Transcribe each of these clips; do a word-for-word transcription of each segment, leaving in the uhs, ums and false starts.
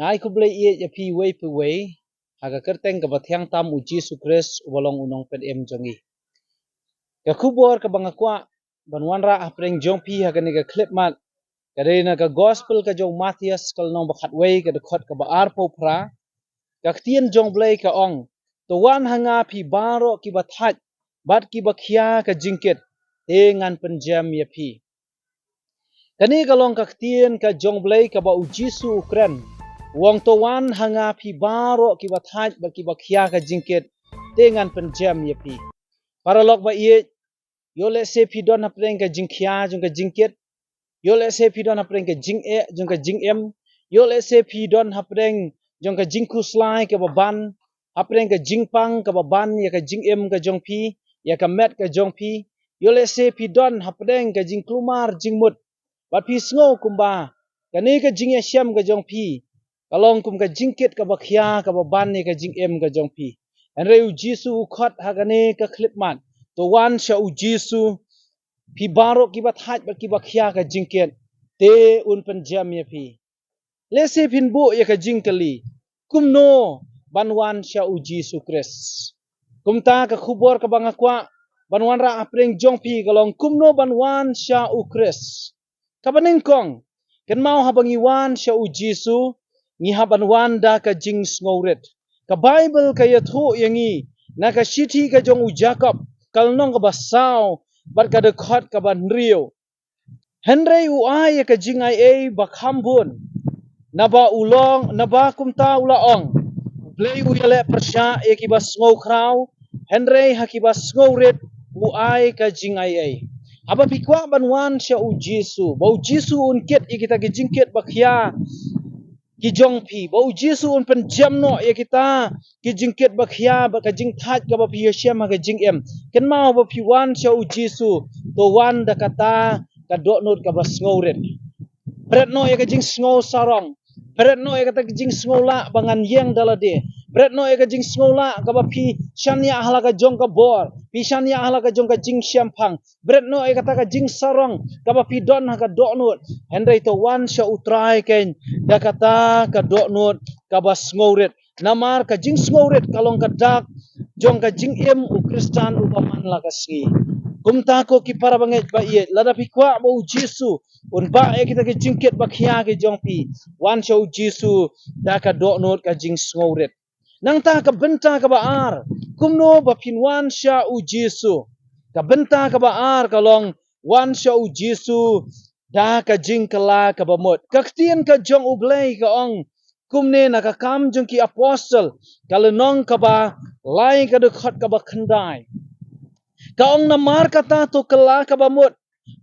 Ai khublei ïa phi wei pa wei ha ka kyrteng kaba thiang tam u Jisu Khrist uba long u nongpynim jong ngi. Ka khubor kaba nga kwah ban wanrah hapdeng jong phi ha kane ka khyllipmat ka dei na ka gospel ka jong u Mathaios ka lynnong ba khatwei ka dkhot kaba arphew phra. Ka ktien jong u Blei ka ong, "To wan ha nga phi baroh kiba thait bad kiba khia ka jingkit, te ngan pynjem ïa phi." Kane ka long ka ktien ka jong u Blei kaba u Jisu u kren. U ong, "To wan ha nga phi baroh kiba thait bad kiba khia ka jingkit, te ngan pynjem ïa phi." Paralok ba ïeit, ïoh lehse phi don hapdeng ka jingkhia jong ka jingkit. Ïoh lehse phi don hapdeng ka jingeh jong ka jingim. Ïoh lehse phi don hapdeng jong ka jingkhuslai kaba ban, hapdeng ka jingpang kaba ban ïa ka jingim ka jong phi, ïa ka met ka jong phi. Ïoh lehse phi don hapdeng ka jingkulmar jingmut bad phi sngew kumba kane ka jingïashem ka jong phi ka long kum ka jingkit kaba khia kaba ban ïa ka jingim ka jong phi. Hynrei u Jisu u khot ha kane ka khyllipmat, "To wan sha u Jisu, phi baroh kiba thait bad kiba khia ka jingkit, te un pynjem ïa phi." Lehse phin buh ïa ka jingkylli, kumno ban wan sha u Jisu Khrist? Kumta ka khubor kaba nga kwah ban wanrah hapdeng jong phi ka long kumno ban wan sha u Khrist. Kaba nyngkong, kynmaw haba ngi wan sha u Jisu, ngi hap ban wan da ka jingsngewrit. Ka Baibl ka ïathuh ïa ngi na ka shithi ka jong u Jakob ka lynnong kaba saw bad ka dkhot kaba hynriew, "Hynrei u ai ïa ka jingaiei ba kham bun, naba u long, naba kumta u la ong, U Blei u ïaleh pyrshah ïa kiba sngewkhraw, hynrei ha kiba sngewrit u ai ka jingaiei." Haba phi kwah ban wan sha u Jisu, ba u Jisu un kit ïa kita ki jingkit ba khia ki jong phi, ba u Jisu un pynjem noh ïa kita ki jingkit ba khia bad ka jingthait kaba phi ïashem ha ka jingim. Kynmaw, ba phi wan sha u Jisu, to wan da kata ka dohnud kaba sngewrit. Bret noh ïa ka jingsngew sarong. Bret noh ïa kata ka jingsngew lah ba ngan ïeng da lade. Bret noh ïa ka jingsngew lah kaba phi shaniah ha la ka jong ka bor, phi shaniah ha la ka jong ka jingshemphang. Bret noh ïa kata ka jingsarong kaba phi don ha ka dohnud. Hynrei to wan sha u Trai keiñ da kata ka dohnud kaba sngewrit. Namar ka jingsngewrit ka long ka dak jong ka jingim u Khristan uba man la ka sngi. Kumta ko ki para bangeit ba ïeit, lada phi kwah ba u Jisu un bah ïa kita ki jingkit ba khia ki jong phi, wan sha u Jisu da ka dohnud ka jingsngewrit. Nangta ka bynta kaba ar, kumno ba phin wan sha u Jisu? Ka bynta kaba ar ka long, wan sha u Jisu da ka jingkylla kaba mut. Ka ktien ka jong u Blei ka ong kumne na ka Kam jong ki Apostol ka lynnong kaba lai ka dkhot kaba khyndai. Ka ong, "Namar kata to kylla kaba mut,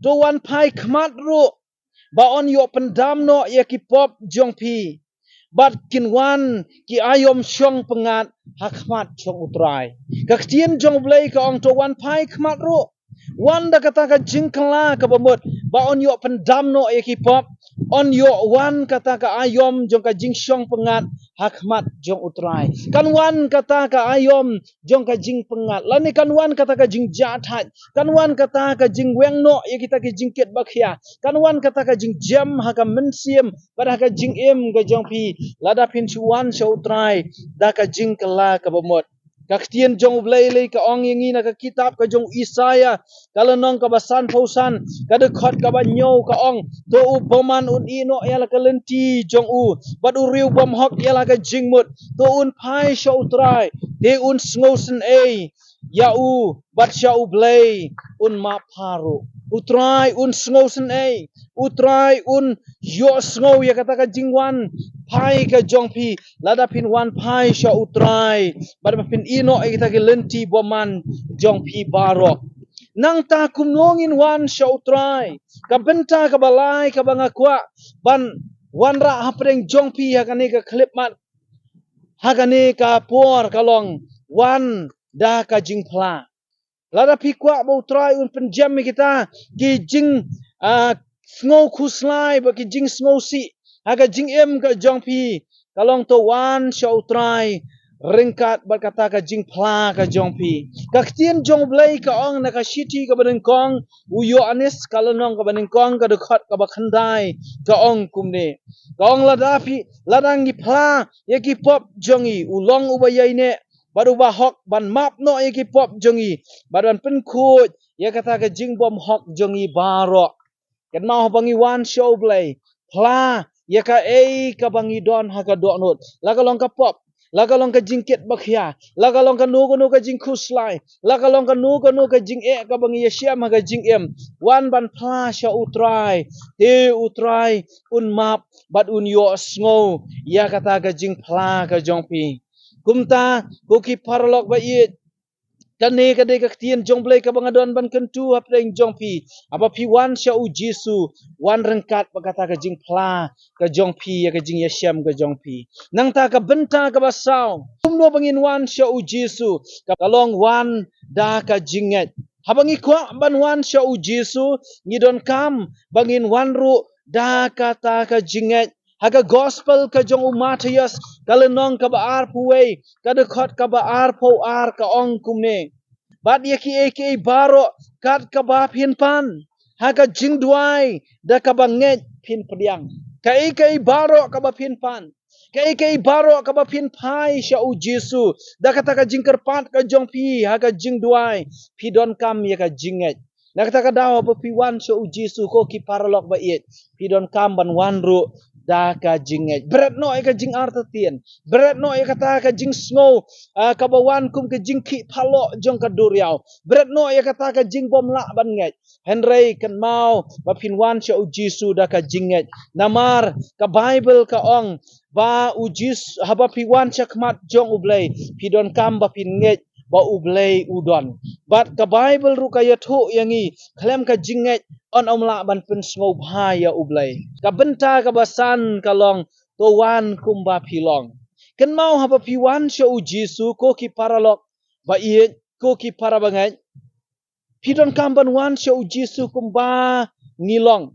to wan phai khmat ruh, ba yn ïoh pyndam noh ïa ki pop jong phi, bad kin wan ki aïom shong pyngngad ha khmat jong u Trai." Ka ktien jong u Blei ka ong, to wan phai khmat ruh. Wan da kata ka jingkylla kaba mut, ba yn ïoh pyndam noh ïa ki pop, yn ïoh wan kata ka aïom jong ka jingshong pyngngad ha khmat jong u Trai. Kan wan kata ka aïom jong ka jingpyngngad, lane kan wan kata ka jingjahthait, kan wan kata ka jingweng noh ïa kita ki jingkit ba khia, kan wan kata ka jingjem ha ka mynsiem bad ha ka jingim ka jong phi, lada phin shu wan sha u Trai da ka jingkylla kaba mut. Ka ktien jong u Blei lei ka ong ïa ngi na ka kitab ka jong u Isaïah ka lynnong kaba sanphew san, ka dkhot kaba hynñiew ka ong, to u bymman un ïeh noh ïa la ka lynti jong u, bad u riew bymhok ïa la ka jingmut. To un phai sha u Trai, te un sngewsynei ïa u, bad sha u Blei un map pha ruh. U Trai un sngewsynei, u Trai un ïohsngew ïa kata ka jingwan phai ka jong phi, lada phin wan phai sha u Trai bad ba phin ïeh noh ïa kita ki lynti bymman jong phi baroh. Nangta kumno ngin wan sha u Trai? Ka bynta kaba lai kaba nga kwah ban wanrah hapdeng jong phi ha kane ka khyllipmat, ha kane ka por ka long, wan da ka jingphla. Lada phi kwah ba u Trai un pynjem ïa kita ki jing, ah, sngew khuslai bad ki jingsngewsih ha ka jingim ka jong phi, ka long to wan sha u Trai ryngkat bad kata ka jingphla ka jong phi. Ka ktien jong U Blei ka ong na ka shithi kaba nyngkong u Ïoannis ka lynnong kaba nyngkong ka dkhot kaba khyndai ka ong kumne. Ka ong lada phi, lada ngi phla ïa ki pop jong ngi, u long uba ïaineh bad uba hok ban map noh ïa ki pop jong ngi bad ban pynkhuid ïa kata ka jingbymhok jong ngi baroh. Kynmaw haba ngi wan sha U Blei, phla ïa kaei kaba ngi don ha ka dohnud. La ka long ka pop, la ka long ka jingkit bakhia, la ka long kano kano ka jingkhuslai, la ka long kano kano ka jingeh kaba ngi ïashem ha ka jingim. Wan ban phla sha U Trai, te U Trai un map bad un ïohsngew ïa kata ka jingphla ka jong phi. Kumta, ko ki paralok ba ïeit, kane ka dei ka ktien jong U Blei kaba nga don ban kyntu hapdeng jong phi. Haba phi wan sha U Jisu, wan ryngkat bad kata ka jingphla ka jong phi ïa ka jingïashem ka jong phi. Nangta ka bynta kaba saw, kumno ba ngin wan sha U Jisu? Ka long wan da ka jingngeit. Haba ngi kwah ban wan sha U Jisu, ngi donkam ba ngin wan ruh da kata ka jingngeit. Ha ka gospel ka jong u Mathaios, ka lynnong kaba arphew wei, ka dkhot kaba arphew ar ka ong kumne. Bad ïa kiei kiei baroh kat kaba phin pan ha ka jingduwai da kaba ngeit phin pdiang. Kaei kaei baroh kaba phin pan, kaei kaei baroh kaba phin phai sha U Jisu da kata ka jingkyrpad ka jong phi ha ka jingduwai, phi donkam ïa ka jingngeit. Na kata ka daw haba phi wan sha U Jisu, ko ki paralok ba ïeit, phi donkam ban wan ruh da ka jingngeit. Bret noh ïa ka jingartatien, bret noh ïa kata ka jingsngew, ah, kaba wan kum ka jingkhih phalok jong ka duriaw. Bret noh ïa kata ka jingbymlah ban ngeit. Hynrei kynmaw ba phin wan sha U Jisu da ka jingngeit. Namar ka Baibl ka ong ba U Jisu, haba phi wan sha khmat jong U Blei, phi donkam ba phin ngeit ba U Blei u don. Bad ka Baibl ruh ka ïathuh ïa ngi, khlem ka jingngeit, yn ym lah ban pynsngewbha ïa U Blei. Ka bynta kaba san ka long, to wan kumba phi long. Kynmaw haba phi wan sha U Jisu, ko ki paralok ba ïeit, ko ki para bangeit, phi donkam ban wan sha U Jisu kumba ngi long.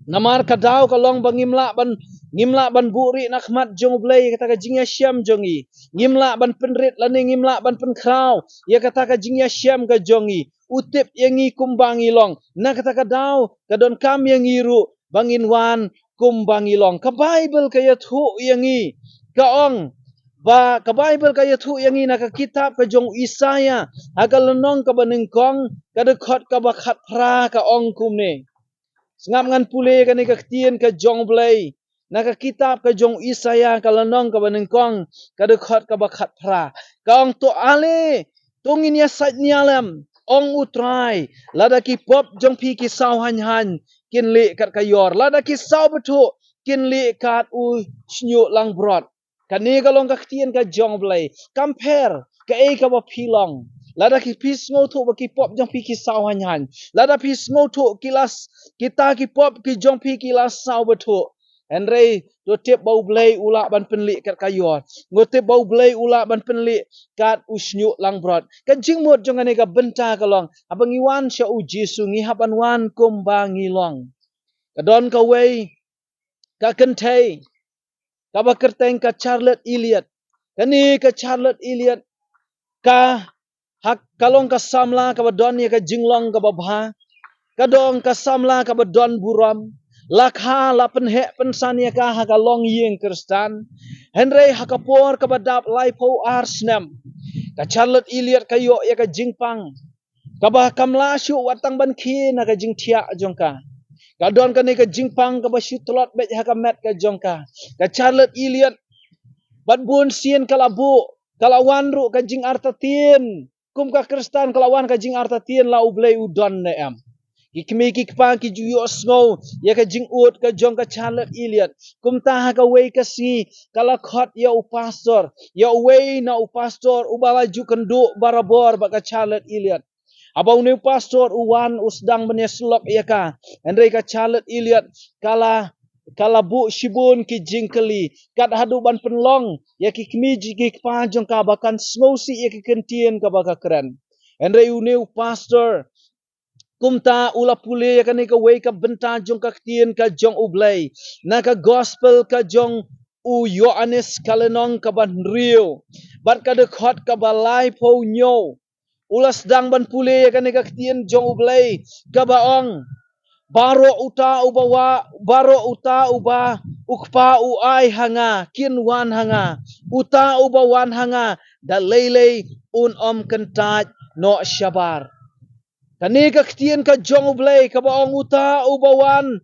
Namar ka daw ka long ba ngim lah ban, ngim lah ban buhrieh na khmat jong U Blei ïa kata ka jingïashem jong ngi. Ngim lah ban pynrit lane ngim lah ban pynkhraw ïa kata ka jingïashem ka jong ngi. U tip ïa ngi kumba ngi long. Na kata ka daw ka donkam ïa ngi ruh ba ngin wan kumba ngi long. Ka Baibl ka ïathuh ïa ngi, ka ong ba, ka Baibl ka ïathuh ïa ngi na ka kitab ka jong u Isaïah, ha ka lynnong kaba nyngkong, ka dkhot kaba khatphra, ka ong kumne. Sngap, ngan pule kane ka ktien ka jong U Blei na ka kitab ka jong u Isaïah, ka lynnong kaba nyngkong, ka dkhot kaba khatphra, ka ong: To ale, to ngin ïasaid nialem, ong U Trai, lada ki pop jong phi ki saw haiñ haiñ kin lieh kat ka ïor, lada ki saw bthuh kin lieh kat u shñiuh langbrot. Kane ka long ka ktien ka jong U Blei. Compare kaei kaba phi long. Lada ki, phi sngewthuh ba ki pop jong phi ki saw haiñ haiñ, lada phi sngewthuh ki la s-, kita ki pop ki jong phi ki la saw bthuh, hynrei to tip ba U Blei u lah ban pynlieh kat ka ïor. Ngo tip ba U Blei u lah ban pynlieh kat u shñiuh langbrot. Ka jingmut jong kane ka bynta ka long, haba ngi wan sha U Jisu, ngi hap ban wan kumba ngi long. Ka don kawei ka kynthei kaba kyrteng ka Charlotte Elliott. Kane ka Charlotte Elliott ka, ha, ka long ka samla kaba don ïa ka jinglong kaba bha. Ka don ka samla kaba don burom. La kha la pynheh pynsan ïa ka ha ka longïing Khristan. Hynrei ha ka por kaba dap laiphew ar snem, ka Charlotte Elliott ka ïoh ïa ka jingpang kaba kam lah shuh wat tang ban khie na ka jingthiah jong ka. Ka don kane ka jingpang kaba shu tlot beit ha ka met ka jong ka. Ka Charlotte Elliott, bad bun sien ka la buh, ka la wan ruh ka jingartatien. Kum ka Khristan ka la wan ka jingartatien, la U Blei u don ne em. Ki kmie ki kpa ki ju ïohsngew ïa ka jingud ka jong ka Charlotte Elliott. Kumta ha kawei ka sngi ka la khot ïa u pastor, ïa uwei na u pastor uba la ju kynduh barabor bad ka Charlotte Elliott. Haba une u pastor u wan u sdang ban ïasyllok ïa ka, hynrei ka Charlotte Elliott ka la, ka la buh shibun ki jingkylli, kat haduh ban pynlong ïa ki kmie ki kpa jong ka ba kan sngewsih ïa ki kyntien kaba ka kren. Hynrei une u pastor, kumta u la pule ïa kane kawei ka bynta jong ka ktien ka jong U Blei na ka gospel ka jong u Ïoannis ka lynnong kaba hynriew bad ka dkhot kaba laiphew hynñiew. U la sdang ban pule ïa kane ka ktien jong U Blei kaba ong, baroh uta uba wa, baroh uta uba U Kpa u ai ha nga, kin wan ha nga. Uta uba wan ha nga, da lei lei un ym kyntait noh shabar. Kane ka ktien ka jong U Blei kaba ong, uta uba wan,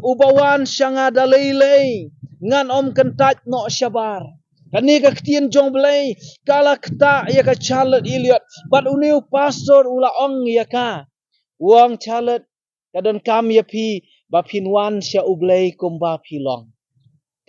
uba wan sha nga da lei lei, ngan ym kyntait noh shabar. Kane ka ktien jong U Blei ka la ktah ïa ka Charlotte Elliott, bad une u pastor u la ong ïa ka, u ong, Charlotte, ka donkam ïa phi ba phin wan sha U Blei kumba phi long.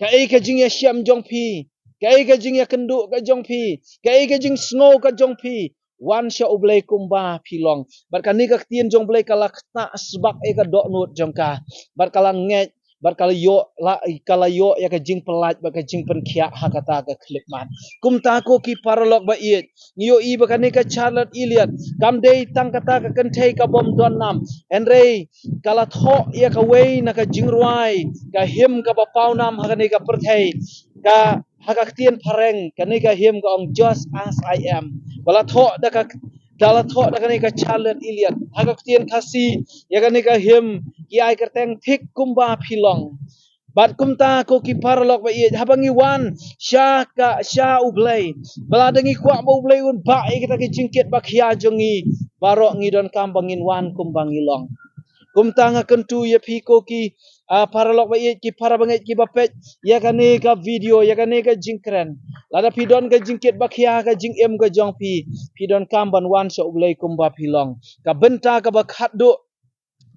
Kaei ka jingïashem jong phi, kaei ka jingïakynduh ka jong phi, kaei ka jingsngew ka jong phi, wan sha U Blei kumba phi long. Bad kane ka ktien jong U Blei ka la ktah sbak ïa ka dohnud jong ka, bad ka la ngeit, bad ka la ïoh, la, ka la ïoh ïa ka jingpyllait bad ka jingpynkhiah ha kata ka khyllipmat. Kumta ko ki paralok ba ïeit, ngi ïohi ba kane ka Charlotte Elliott kam dei tang kata ka kynthei ka bym don nam, hynrei ka la thoh ïa kawei na ka jingrwai ka hymn kaba paw nam ha kane ka pyrthei, ka, ha ka ktien phareng kane ka hymn ka ong Just As I Am. Ba la thoh da ka, da la thoh da kane ka Charlotte Elliott. Ha ka ktien Khasi ïa kane ka hymn ki ai kyrteng Thik Kumba Phi Long. Bad kumta ko ki paralok ba ïeit, haba ngi wan sha ka, sha U Blei, ba lada ngi kwah ba U Blei un bah ïa kita ki jingkit ba khia jong ngi, baroh ngi donkam ba ngin wan kumba ngi long. Kumta nga kyntu ïa phi ko ki, ah, paralok ba ïeit, ki para bangeit kiba peit ïa kane ka video, ïa kane ka jingkren, lada phi don ka jingkit ba khia ka jingim ka jong phi, phi donkam ban wan sha U Blei kumba phi long. Ka bynta kaba khatduh,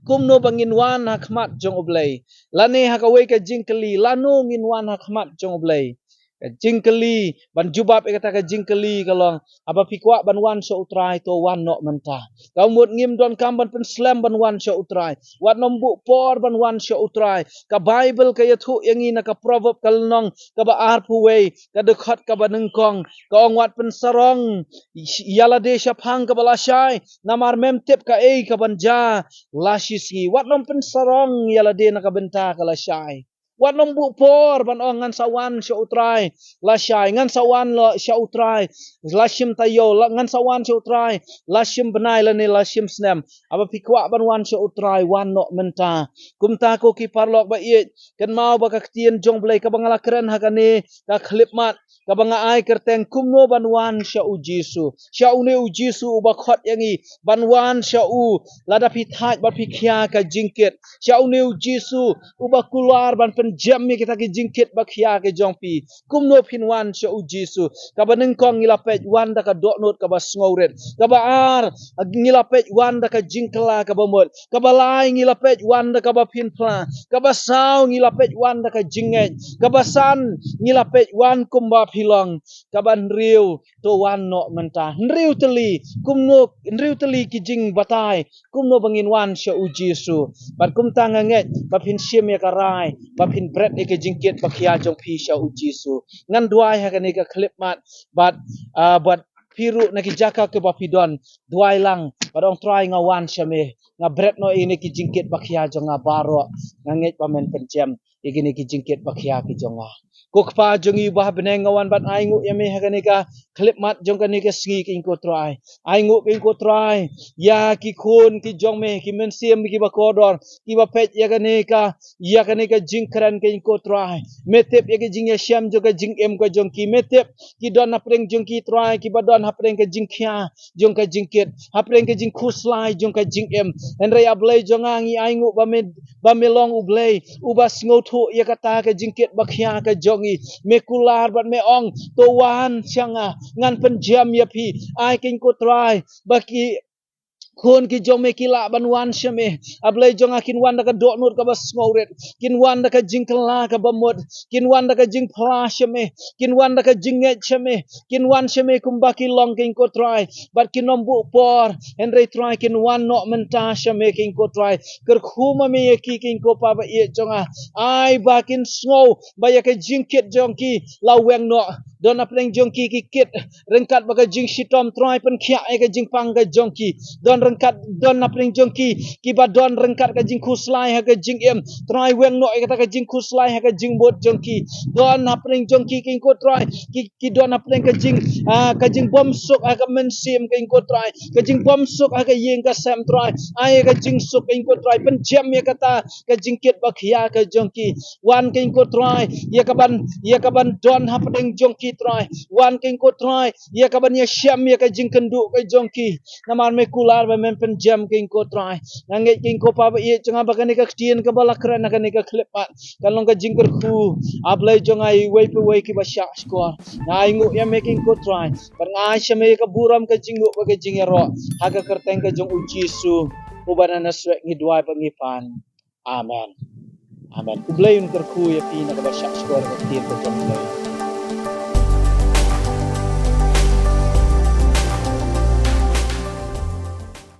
kumno ba ngin wan ha khmat jong U Blei? Lane ha kawei ka jingkylli, lano ngin wan ha khmat jong U Blei? Ka jingkylli, ban jubab ïa kata ka jingkylli ka long, haba phi kwah ban wan sha U Trai, to wan noh mynta. Ka mut ngim donkam ban pynslem ban wan sha U Trai. Wat nym buh por ban wan sha U Trai. Ka Baibl ka ïathuh ïa ngi na ka Proverb ka lynnong kaba arphew wei, ka dkhot kaba nyngkong, ka ong, wat pynsarong ïa lade shaphang kaba lashai, namar mem tip kaei kaban jia lashisngi. Wat nym pynsarong ïa lade na ka bynta ka lashai. Wat nym buh por ban ong, ngan sa wan sha U Trai lashai, ngan sa wan la sha U Trai la shim taïew, la, ngan sa wan sha U Trai la shim bnai lane la shim snem. Haba phi kwah ban wan sha U Trai, wan noh mynta. Kumta ko ki paralok ba ïeit, kynmaw ba ka ktien jong U Blei kaba nga la kren ha kane ka khyllipmat, kaba nga ai kyrteng Kumno Ban Wan sha U Jisu, sha une U Jisu uba khot ïa ngi ban wan sha u lada phi thait bad phi khia ka jingkit, sha une U Jisu uba kular ban pynjem ïa kita ki jingkit ba khia ki jong phi. Kumno phin wan sha U Jisu? Kaba nyngkong ngi la peit, wan da ka dohnud kaba sngewrit. Kaba ar ngi la peit, wan da ka jingkylla kaba mut. Kaba lai ngi la peit, wan da kaba phin phla. Kaba saw ngi la peit, wan da ka jingngeit. Kaba san ngi la peit, wan kumba phi long. Kaba hynriew, to wan noh mynta. Hynriew tylli, kumno, hynriew tylli ki jingbatai, kumno ba ngin wan sha U Jisu. Bad kumta nga ngeit ba phin shim ïa ka rai ba phin bret ïa ka jingkit ba khia jong phi sha U Jisu. Ngan duwai ha kane ka khyllipmat bad, ah, bad phi ruh na ki jaka kiba phi don, duwai lang bad ong, Trai, nga wan sha me, nga bret noh ïa kine ki jingkit ba khia jong nga baroh. Nga ngeit ba men pynjem ïa kine ki jingkit ba khia ki jong nga. Ko Kpa jong ngi uba ha bneng, nga wan ban ainguh ïa me ha kane ka khyllipmat jong kane ka sngi, ko Trai. Ainguh, ko Trai, ïa ki khun ki jong me, ki mynsiem kiba kordor, kiba peit ïa kane ka, ïa kane ka jingkren, ko Trai. Me tip ïa ka jingïashem jong ka jingim ka jong ki. Me tip ki don hapdeng jong ki, Trai, kiba don hapdeng ka jingkhia jong ka jingkit, hapdeng ka jingkhuslai jong ka jingim. Hynrei A Blei jong nga, ngi ainguh ba me, ba me long U Blei uba sngewthuh ïa kata ka jingkit ba khia ka jong ngi. Me kular bad me ong, to wan sha nga, ngan pynjem ïa phi. Ai, ko Trai, ba ki khun ki jong me ki lah ban wan sha me. A Blei jong nga, kin wan da ka dohnud kaba sngewrit, kin wan da ka jingkylla kaba mut, kin wan da ka jingphla sha me, kin wan da ka jingngeit sha me, kin wan sha me kumba ki long, ko Trai. Bad kin nym buh por, hynrei Trai, kin wan noh mynta sha me, ko Trai. Kyrkhu ma me ïa ki, ko Pa ba ïeit jong nga. Ai ba kin sngew ba ïa ka jingkit jong ki la weng noh. Don hapdeng jong ki ki kit ryngkat bad ka jingshitom, Trai, pynkhiah ïa ka jingpang ka jong ki. Don ryngkat, don hapdeng jong ki kiba don ryngkat ka jingkhuslai ha ka jingim, Trai, weng noh ïa kata ka jingkhuslai ha ka jingmut jong ki. Don hapdeng jong ki, ko Trai, ki, ki don hapdeng ka jing, ah, ka jingbymsuk ha ka mynsiem, ko Trai, ka jingbymsuk ha ka ïing ka sem, Trai. Ai ka jingsuk, ko Trai, pynjem ïa kata ka jingkit ba khia ka jong ki. Wan, ko Trai, ïa kaban, ïa kaban don hapdeng jong ki, Trai. Wan, ko Trai, ïa kaban ïashem ïa ka jingkynduh ka jong ki. Namar me kular ba men pynjem, ko Trai. Nga ngeit, ko Pa ba ïeit jong nga, ba kane ka ktien kaba la kren ha kane ka khyllipmat kan long ka jingkyrkhu, A Blei jong nga, ïa iwei pa iwei kiba shahshkor. Nga ainguh ïa me, ko Trai, bad nga ai sha me ïa ka burom, ka jingnguh bad ka jingïaroh ha ka kyrteng ka jong U Jisu, uba na Nasareth ngi duwai bad ngi pan. Amen. Amen. U Blei un kyrkhu ïa phi na kaba shahshkor ka ktien ka jong U Blei.